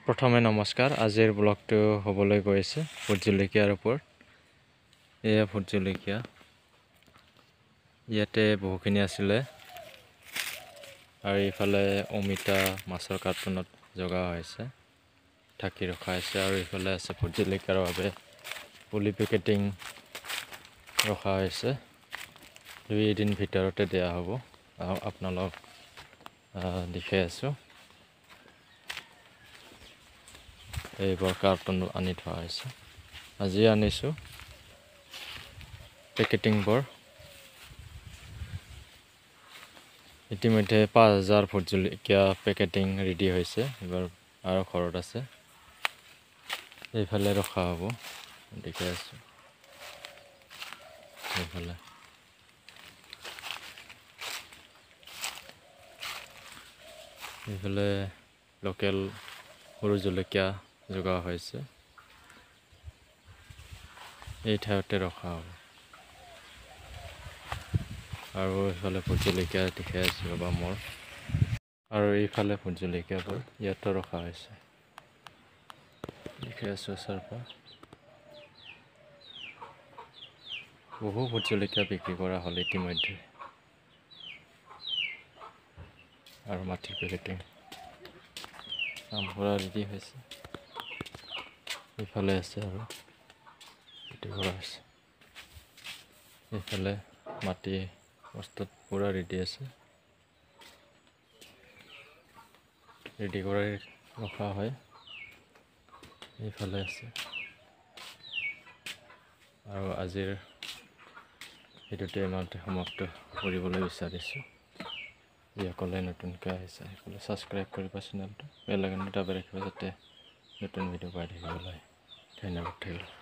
প্ৰথমে নমস্কাৰ। আজিৰ ব্লগটো হ'বলৈ গৈ আছে ভোট জলকীয়াৰ ওপৰত। এয়া ভোট জলকীয়া, ইয়াতে বহুখিনি আছিলে। আৰু এইফালে অমিতা মাছৰ কাৰ্টুনত জগা হৈছে, ঢাকি ৰখা হৈছে। আৰু এইফালে আছে ভোট জলকীয়াৰ বাবে পুলি পেকেটিং ৰখা হৈছে। দুই এদিন ভিতৰতে দিয়া হ'ব, আপোনালোক দেখাই আছোঁ। এইবোৰ কাৰ্টুন আনি থোৱা হৈছে, আজি আনিছোঁ পেকেটিংবোৰ। ইতিমধ্যে 5000 ভোট জলকীয়া পেকেটিং ৰেডি হৈছে, এইবাৰ আৰু ঘৰত আছে, এইফালে ৰখা হ'ব, দেখাই আছোঁ। এইফালে এইফালে লোকেল সৰু জলকীয়া যোগোৱা হৈছে, এই ঠাইতে ৰখা হ'ব। আৰু এইফালে ভোট জলকীয়া দেখাই আছোঁ ৰ'বা মোৰ। আৰু এইফালে ভোট জলকীয়াবোৰ ইয়াতো ৰখা হৈছে, দেখাই আছোঁ ওচৰৰ পৰা। বহু ভোট জলকীয়া বিক্ৰী কৰা হ'ল ইতিমধ্যে। আৰু মাটিৰ পেকেটিং কাম কৰা ৰেডি হৈছে, এইফালে আছে আৰু ৰেডি কৰা হৈছে। এইফালে মাটি বস্তাত পূৰা ৰেডি আছে, ৰেডি কৰাই ৰখা হয়। এইফালে আছে। আৰু আজিৰ ভিডিঅ'টো ইমানতে সমাপ্ত কৰিবলৈ বিচাৰিছোঁ। যিসকলে নতুনকৈ আহিছে সেইসকলে ছাবস্ক্ৰাইব কৰিব চেনেলটো, বেল আইকনটো দাবাই ৰাখিব যাতে নতুন ভিডিঅ' পাই থাকিবলৈ। ধন্যবাদ থাকিল।